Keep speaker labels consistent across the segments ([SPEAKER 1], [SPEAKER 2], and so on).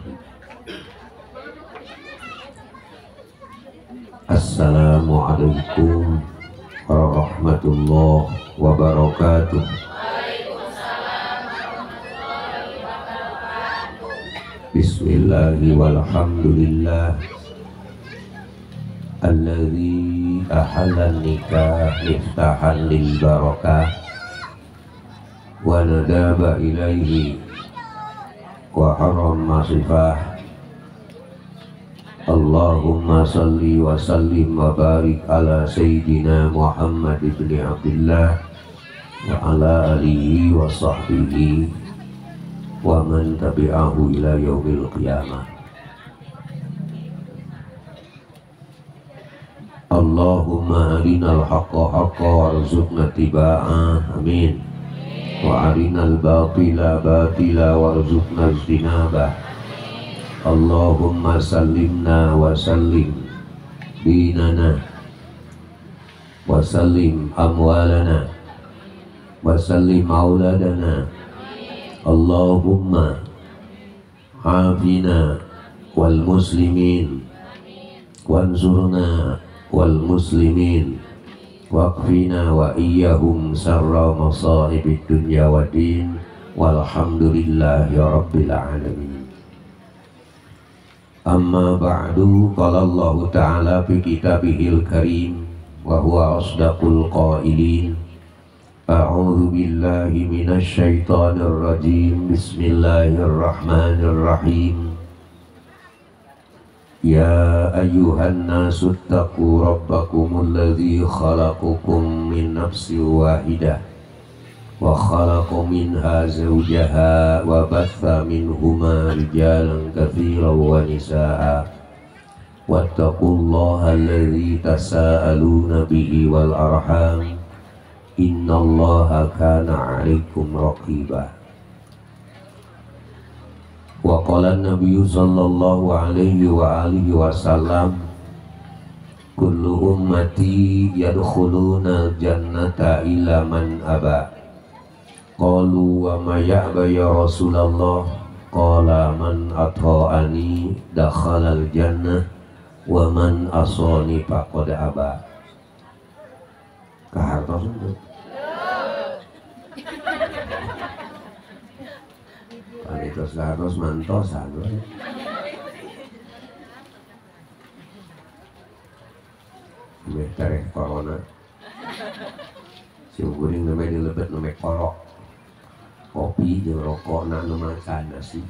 [SPEAKER 1] Bismillahirrahmanirrahim. Assalamualaikum warahmatullahi wabarakatuh. Bismillahi walhamdulillah alladzi ahalla nikah miftahan lil barakah wa nadaba ilaihi wa harrama sifah. Allahumma salli wa sallim wa barik ala sayyidina Muhammad ibn Abdullah wa ala alihi wa sahbihi wa man tabi'ahu ila yaumil qiyamah. Allahumma arinal haqqa haqqa warzuqna tiba'ah, amin. Wa arinal batila batila warzuqna ijtinabah. Allahumma sallimna wa sallim dinana wa sallim amwalana wa sallim auladana. Allahumma afina wal muslimin wansurna wal muslimin waqfina wa iyyahum sarra masaibid dunya waddin walhamdulillahi rabbil alamin. Amma ba'du, qala Allahu ta'ala fi kitabihil karim wa huwa asdaqul qailin. A'udzu billahi minasy syaithanir rajim. Bismillahirrahmanirrahim. Ya ayyuhan nasu taqu rabbakumul ladzi khalaqakum min nafsin wahidah wa khalaqa minha zawjaha wa batha minhuma rijalan katsiran wa nisaa. Wattaqullaha alladzi tasaaluna bihi wal arham innallaha kana 'alaikum raqiba. Wa qala an-nabiyyu sallallahu alaihi wa alihi wasallam, kullu ummati yadkhuluna al-jannata illa man aba. Qalu wa ma ya'ba ya Rasulullah? Qala man ata'ani dakhalal jannah wa man asani faqad aba. Kahartos itu. Panitos kahartos mantosan. Meh tereh corona. Si guring namanya dilebet namanya korok. Kopi jeung rokok nak nu makan nasi.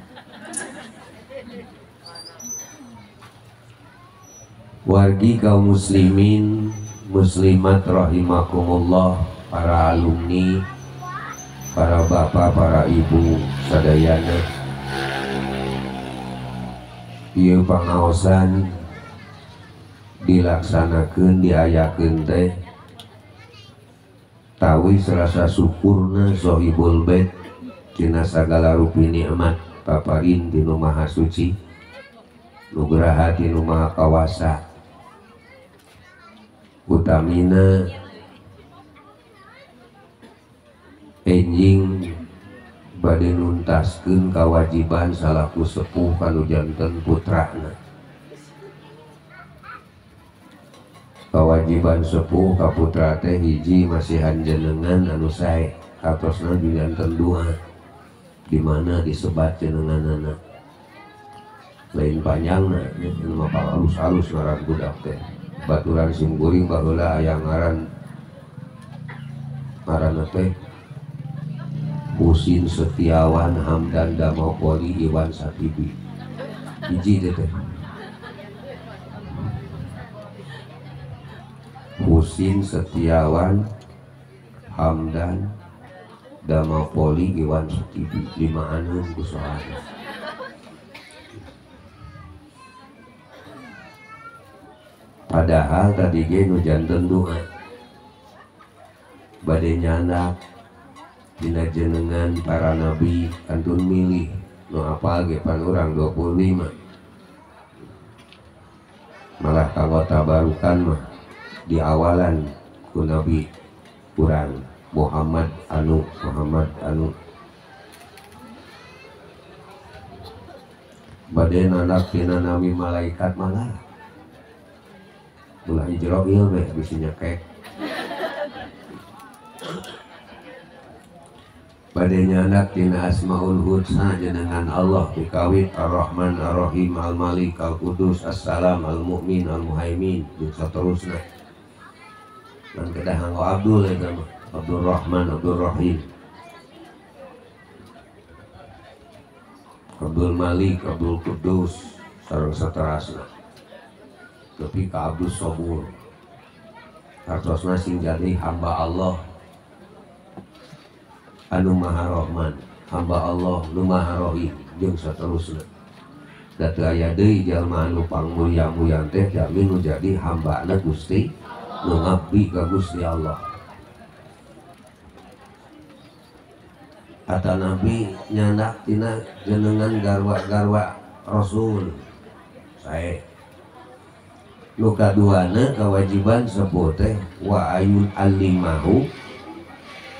[SPEAKER 1] Wargi kaum muslimin muslimat rahimakumullah, para alumni, para bapak, para ibu sadayana. Ieu pangaosan dilaksanakeun diayakeun teh tawis rasa syukurna sohibul bait dina sagala rupi nikmat paparin dinu maha suci nugraha dinu maha kawasa, utamina enjing bade nuntaskeun kawajiban salaku sepuh kanu janten putrana. Kawajiban sepuh ka putra teh hiji masihan jenengan anu sae atosna janten dua di mana disebat jenenganana lain panjangna nya mah alus-alus ngaran budak teh. Baturan simkuring baheula aya ngaran ngaranna teh Husin Setiawan Hamdan Damopoli Iwan Satibi. Hiji teh Husin Setiawan Hamdan Damapoli Iwan Sutibi, lima anun kusohana. Padahal tadi ge nu janten doa bade nyandak dina jenengan para nabi kantun milih nu apal ge pan urang 25. Malah kanggo tabarukan mah di awalan ku nabi urang Muhammad anu Muhammad anu. Bade nandak tina nami malaikat malah. Ulah Ijroil we bisi nyekek. Bade nyandak tina Asmaul Husna jenengan Allah dikawit Ar-Rahman Ar-Rahim Al-Malik Al-Qudus As-Salam Al-Mu'min Al-Muhaimin jeung saterusna. Ngan kedah nganggo Abdul eta mah, Abdul Rahman Abdul Rahim. Abdul Malik Abdul Qudus sareng saterasna. Tapi ka Abdul Sobur artosna sing jadi hamba Allah anu Maha Rahman, hamba Allah nu Maha Rahim jeung saterusna. Da teu aya deui jalma anu pangmulia-mulia teh jalmi nu jadi hambana Gusti, nu ngabdi ka Gusti Allah. Kata Nabi nyandak tina jenengan garwa-garwa Rasul sae. Nu kaduana kewajiban sepuh teh wa ayun alimahu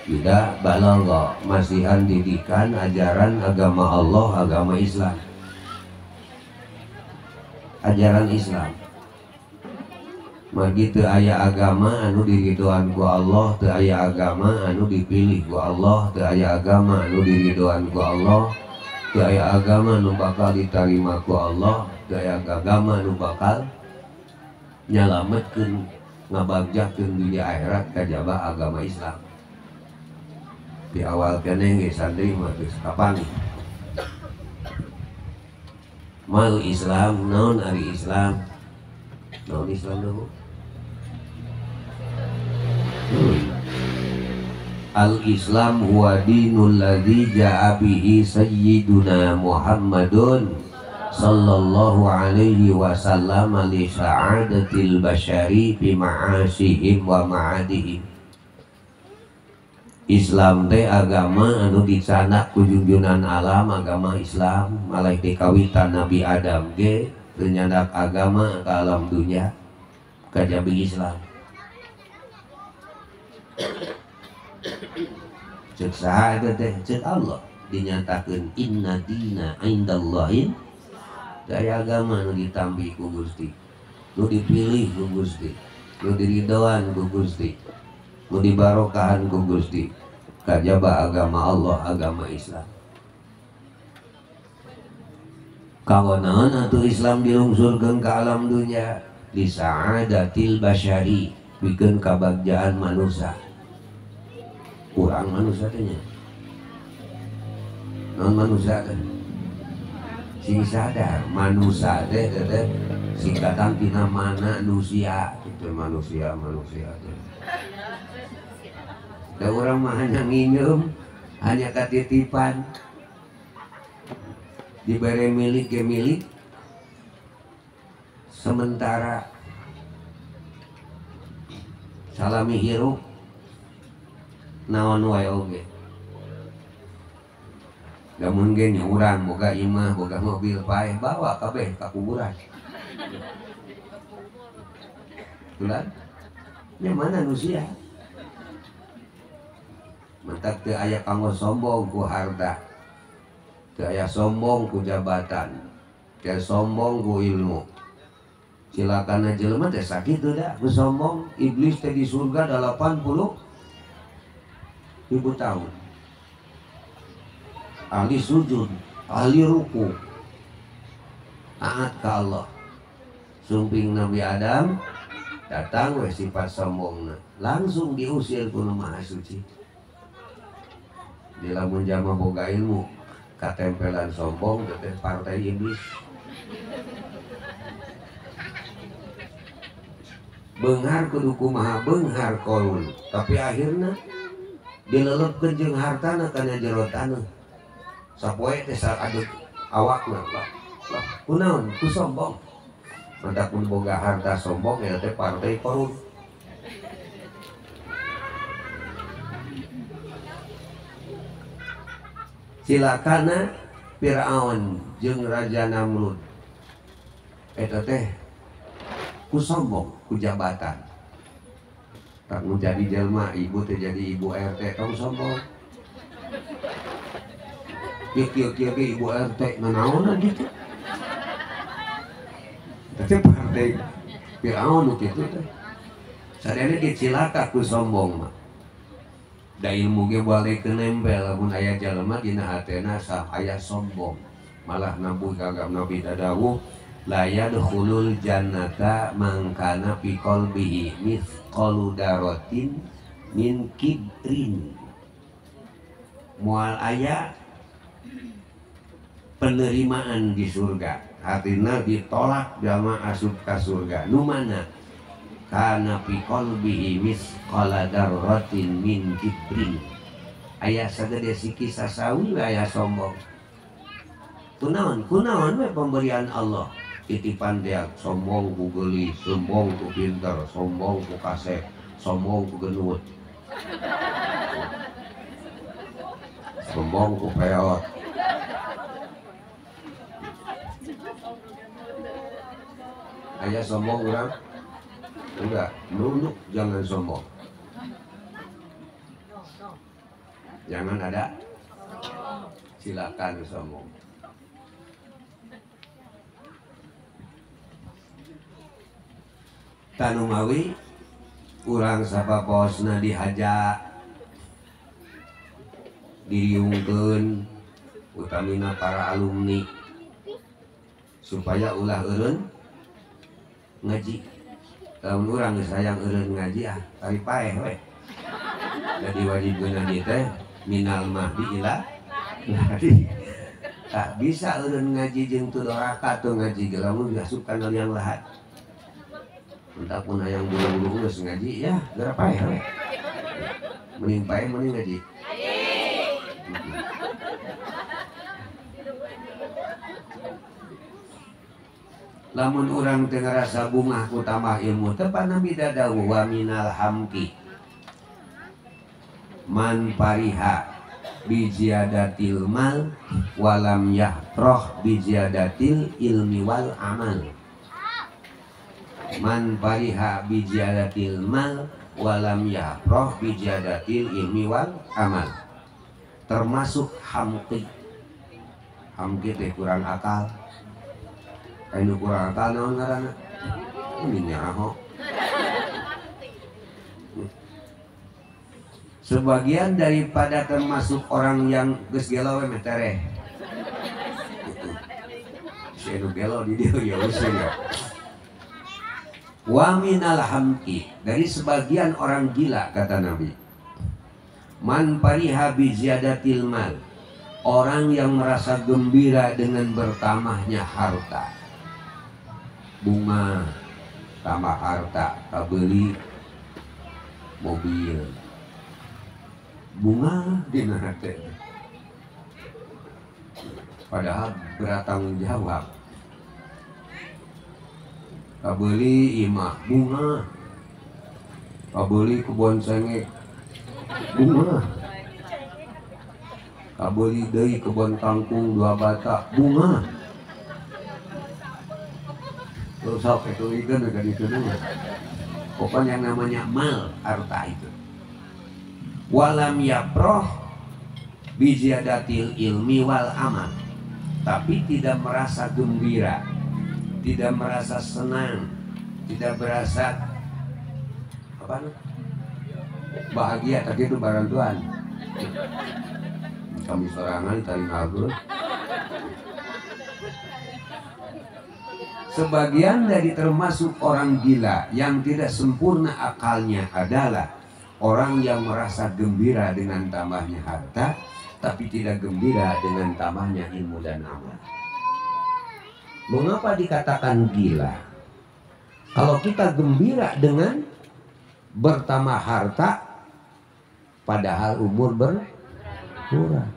[SPEAKER 1] tidak balagha, masihan didikan ajaran agama Allah, agama Islam. Ajaran Islam. Magi teu aya agama anu diridoan ku Allah, teu aya agama anu dipilih ku Allah, teu aya agama anu diridoan ku Allah, teu aya agama anu bakal ditarima ku Allah, teu aya agama anu bakal nyalametkeun ngabagjakeun dunia akhirat kajaba agama Islam. Di awal keneh geus santri mah geus kapanggih. Mal Islam naon ari Islam? Naon Islam nu? Al Islam huwa dinul ladzi ja'a bihi sayyiduna Muhammadun sallallahu alaihi wasallam li sa'adatil bashari bi ma'asihim wa ma'adihim. Islam teh agama anu dicanak ku junjunan alam, agama Islam malah dikawitan Nabi Adam ge teu nyandak agama ka alam dunya kajabi Islam. Cek saha eta teh? Cek Allah dinyatakeun inna dina indallahi, daya agama nu ditampi ku Gusti, nu dipilih ku Gusti, nu diridoan ku Gusti, nu dibarokahan ku Gusti, kajaba agama Allah, agama Islam. Kawonaon atuh Islam dilungsurkeun ka alam dunya? Li sa'adatil basyari, pikeun kabagjaan manusia. Kurang manusia teh nya. Naon manusia teh? Sing sadar manusia teh teh singkatan tina mana manusia itu manusia manusia teh. Da urang mah hanya nginjem, hanya katitipan. Dibere milik ge milik sementara salami hirup naon wae oge. Lamun ge nya urang boga imah, boga mobil paeh bawa kabeh ka kuburan. Tulan? Nya mana manusia? Mantak teu aya kanggo sombong ku harta. Teu aya sombong ku jabatan. Teu sombong ku ilmu. Cilakana jelema teh sakitu da, ku sombong. Iblis teh di surga 80.000 tahun. Ahli sujud, ahli ruku, taat ke Allah. Sumping Nabi Adam datang we sifat sombongna, langsung diusir ku Nu Maha Suci. Di lamun jama boga ilmu, katempelan sombong teh partai iblis. Beunghar kudu kumaha beunghar Korun, tapi akhirna dilelepkeun jeung hartana kana jero taneuh. Sapoe teh saaduk awakna lah. Lah kunaon ku sombong. Mantak mun boga harta sombong eta teh partai Korun. Cilakana Firaun jeung Raja Namrud. Eta teh ku sombong ku jabatan. Tak nu jadi jelma, ibu teh jadi ibu RT tong sombong. Kieu kieu kieu ibu RT nanaonan gitu. Eta teh partai Firaun nu kitu teh. Sadayana ge cilaka ku sombong mah. Da ilmu ge balik nempel lamun aya jalma dina hatena sah aya sombong. Malah nabi kagam nabi dadawuh la yadkhulul jannata man kana fi qalbihi mithqalu daratin min kibrin. Moal aya penerimaan di surga, artinya ditolak jalma asup ka surga. Nu mana? Kana fi qalbihi mithqala dzarratin min kibrin. Aya sagede siki sasawi aya sombong. Kunaon? Kunaon we pemberian Allah. Titipan dia sombong ku geulis, sombong ku pinter, sombong ku kasep, sombong ku genut, sombong ku peot. Aya sombong urang? Enggak, nunduk jangan sombong. Jangan ada, silakan sombong. Tanumawi urang sapaposna dihaja diriungkeun utamina para alumni supaya ulah eureun ngaji. Lamun urang geus hayang eureun ngaji ah tari paeh we. Jadi wajib ngaji teh minal mahdi ila lahdi. Tak bisa eureun ngaji jeung teu doraka teu ngaji ge lamun diasup kana liang lahat. Entah pun hayang buru-buru geus ngaji ya geura paeh we. Mending paeh mending ngaji. Lamun urang teu ngarasa bungah ku tambah ilmu teh Nabi dadawuh wa minal hamki man pariha bijiyadatil mal walam yahroh bijiyadatil ilmi wal amal. Man pariha bijiyadatil mal walam yahroh bijiyadatil ilmi wal amal. Termasuk hamki. Hamki teh kurang akal. Anu kurang akal naon ngaranna? Ini nyaho. Sebagian daripada termasuk orang yang geus gelo we meh tereh. Si anu gelo di dieu ya geus ya. Wa minal hamki, dari sebagian orang gila kata Nabi. Man pariha bi ziyadatil mal, orang yang merasa gembira dengan bertambahnya harta. Bunga tambah harta, kabeli mobil. Bunga dina hate. Padahal berat tanggung jawab. Kabeli imah bunga. Kabeli kebon sengek bunga. Kabeli deui kebon kangkung 2 bata bunga. Terus sok itu ikan udah itu dulu. Pokoknya yang namanya mal harta itu. Walam yaproh bijiyadatil ilmi wal amal. Tapi tidak merasa gembira, tidak merasa senang, tidak merasa apa bahagia. Tapi itu barang Tuhan. Kami sorangan tadi ngabur. Sebagian dari termasuk orang gila yang tidak sempurna akalnya adalah orang yang merasa gembira dengan tambahnya harta, tapi tidak gembira dengan tambahnya ilmu dan amal. Mengapa dikatakan gila? Kalau kita gembira dengan bertambah harta, padahal umur berkurang.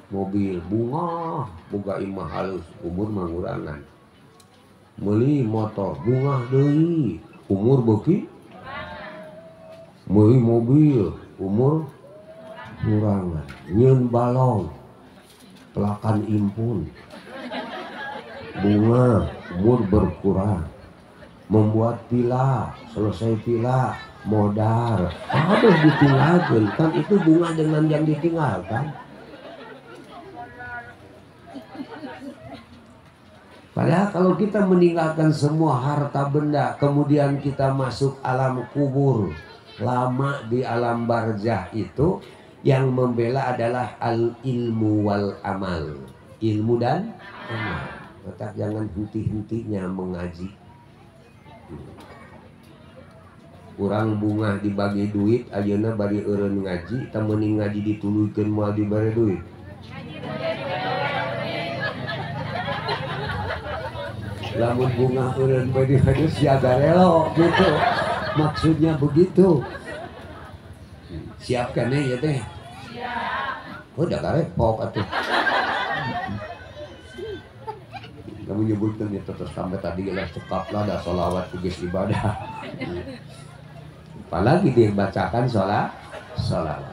[SPEAKER 1] Mobil bunga, boga imah halus, umur mangurangan. Meuli motor bunga deui, umur beuki. Meuli mobil, umur kurangan. Nyeun balong, pelakan impun. Bunga, umur berkurang. Membuat vila, selesai vila, modar. Aduh ditinggalkan, kan itu bunga dengan yang ditinggalkan. Padahal kalau kita meninggalkan semua harta benda, kemudian kita masuk alam kubur, lama di alam barzah itu, yang membela adalah al ilmu wal amal. Ilmu dan amal. Maka jangan henti-hentinya mengaji. Kurang bunga dibagi duit, ayeuna bari eureun ngaji, tah meuning ngaji dituluykeun moal dibere duit. Lamun bunga eureun bari duit siaga relo gitu. Maksudnya begitu. Siapkan ya teh. Siap. Oh, udah karepok atuh. Kamu nyebutkan ya terus sampai tadi lah cekap lah dah sholawat tugas ibadah. Apalagi dibacakan sholawat.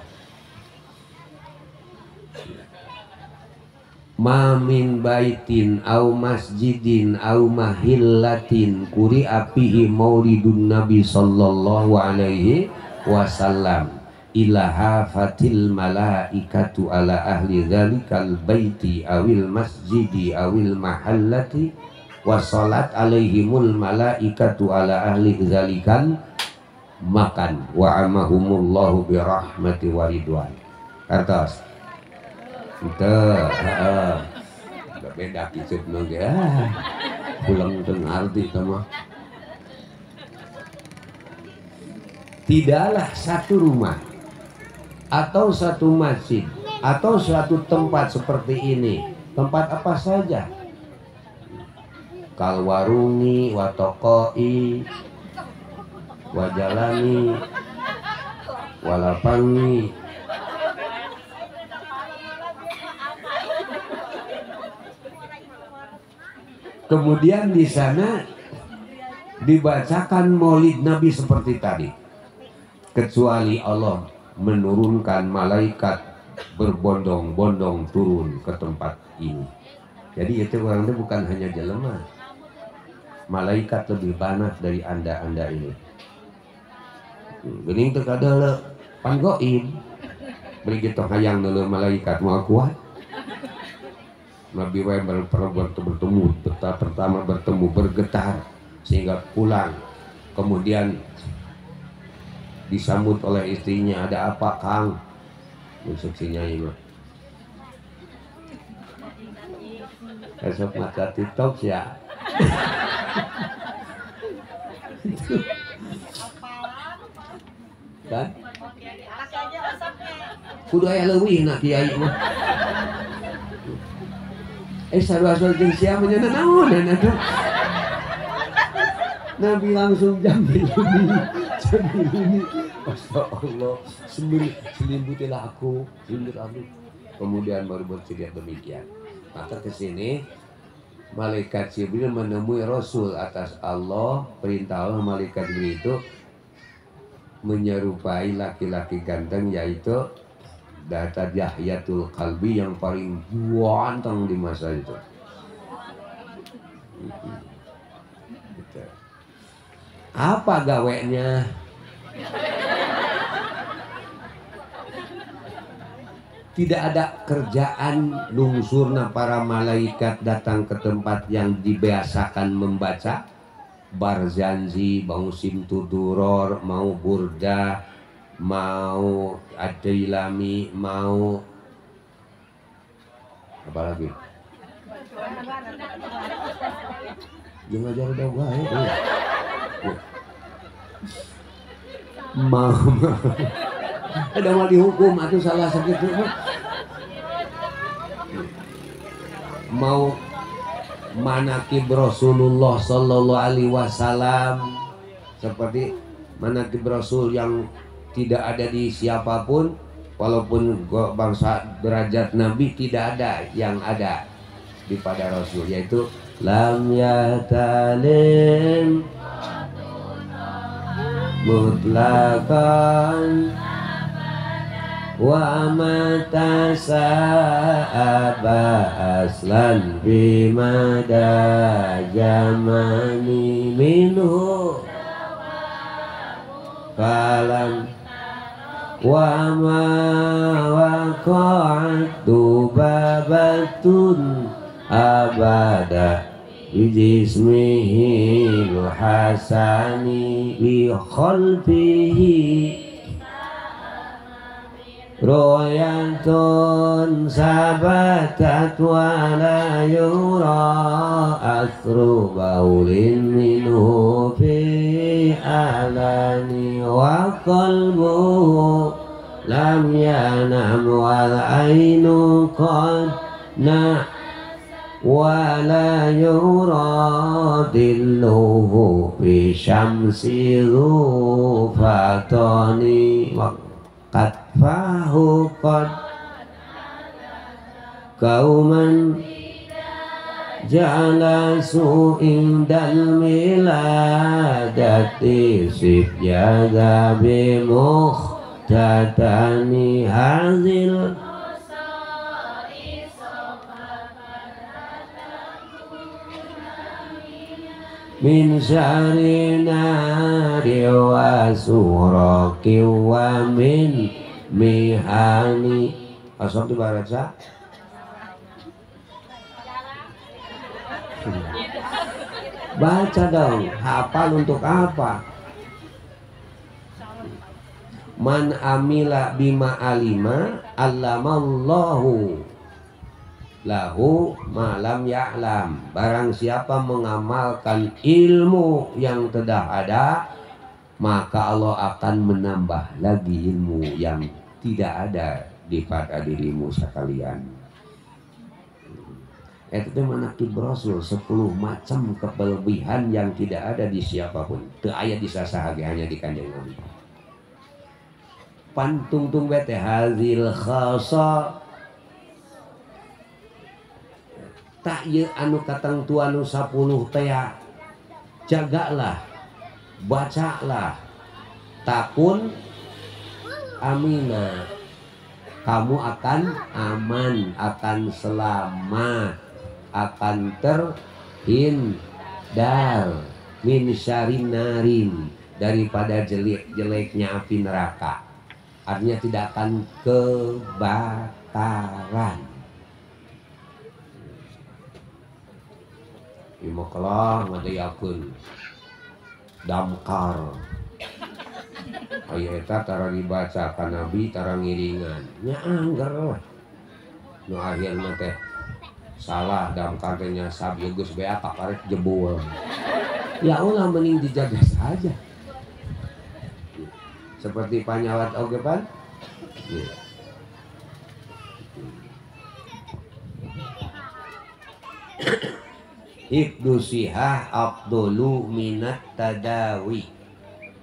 [SPEAKER 1] Ma min baitin au masjidin au mahillatin quri'a fihi maulidun nabi sallallahu alaihi wasallam ila hafatil malaikatu ala ahli dzalikal baiti awil masjidi awil mahallati wa salat alaihimul malaikatu ala ahli dzalikal makan wa amahumullahu bi rahmati wa ridwan. Kartos itu udah beda kisut nongge pulang teu ngarti mah. Tidaklah satu rumah atau satu masjid atau suatu tempat seperti ini, tempat apa saja, kalwarungi, watokoi, wajalani, walapangi, kemudian di sana dibacakan maulid Nabi seperti tadi, kecuali Allah menurunkan malaikat berbondong-bondong turun ke tempat ini. Jadi itu orang itu bukan hanya jelema, malaikat lebih banyak dari anda-anda ini. Gening teu kadele pan goib, beri gitu hayang neuleuh malaikat moal kuat. Nabi wae bertemu, pertama bertemu bergetar sehingga pulang, kemudian disambut oleh istrinya, ada apa Kang? Instruksinya ini mah. Esok maca TikTok ya. Kan? Kudu aya leuwih na kiai mah. Sarua-sarua jeung sia mah nya naon atuh. Nabi langsung jambiluni, jambiluni. Masya Allah, selimbutilah aku, selimbut aku. Kemudian baru bercerita demikian. Maka kesini malaikat Jibril menemui Rasul atas Allah, perintah Allah malaikat Jibril itu menyerupai laki-laki ganteng, yaitu Data Dahyatul Kalbi yang paling ganteng di masa itu. Gitu. Apa gaweknya? Tidak ada kerjaan lungsurna para malaikat datang ke tempat yang dibiasakan membaca Barzanji, mau Simtuduror, mau Burda, mau Adailami, mau apa lagi? Jangan ajar udah wae. Mau ada mau dihukum atau salah segitu. Mau manakib Rasulullah Sallallahu Alaihi Wasallam, seperti manakib Rasul yang tidak ada di siapapun, walaupun bangsa derajat Nabi tidak ada yang ada di pada Rasul, yaitu lam yatalim mutlakan wa mata sa'aba aslan bimada jamani minhu falam wa ma waqa'tu babatun abada Bijismihil hasani bi khalfihi royatun sabatat wa la yura athru baulin minhu fi alani wa qalbuhu lam yanam wal ainu qad na wa la yura dilluhu fi syamsi dzu fatani qad fahu qad kauman jalasu indal miladati sifjada bi mukhtatani hazil min syari nari wa suraki wa min mihani. Asal dibaca. Baca dong, hafal untuk apa? Man amila bima alima allamallahu lahu malam ya'lam. Barang siapa mengamalkan ilmu yang tidak ada, maka Allah akan menambah lagi ilmu yang tidak ada di pada dirimu sekalian. Itu manaqib Rasul 10 macam kelebihan yang tidak ada di siapapun. Teu aya di sasaha ge, hanya di Kanjeng Nabi. Pantungtung bete hazil khasa tak ye anu katangtuan nu 10 tea. Jagalah, bacalah, takun amina, kamu akan aman, akan selamat, akan terhindar min syarrin narin, daripada jelek-jeleknya api neraka. Artinya tidak akan kebakaran. Imakalah ngadayakeun damkar. Aya eta tara dibaca ka nabi tara ngiringan. Nya angger lah. Nu akhirna teh salah damkar teh nyasab ieu geus beak kakarek jebol. Ya Allah, mending dijaga saja. Seperti panyawat oge pan. Hifdzu sihah afdalu minat tadawi.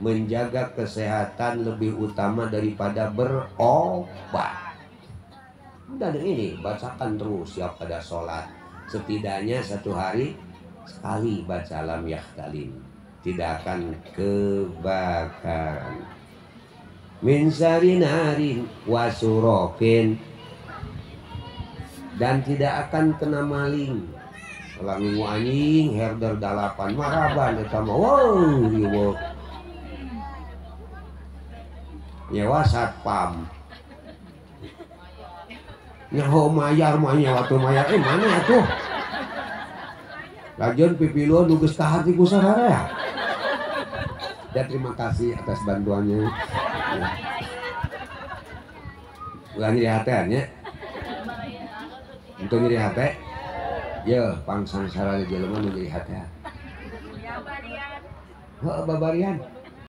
[SPEAKER 1] Menjaga kesehatan lebih utama daripada berobat. Dan ini bacakan terus siap pada sholat. Setidaknya satu hari sekali baca lam yahtalim. Tidak akan kebakaran. Min syarri narin wa surokin. Dan tidak akan kena maling. Kalau minggu anjing herder dalapan maraban eta mah wow riweuh. Nyewa satpam. Nyaho mayar mah nyewa tuh mayar mana atuh. Lagian pipiluan nu geus kahati ku sararea. Ya terima kasih atas bantuannya. Ulah nyeri hatean nya. Untuk nyeri hate. Ya, pangsangsara jelema nu nyeri hatean. Heuh babarian.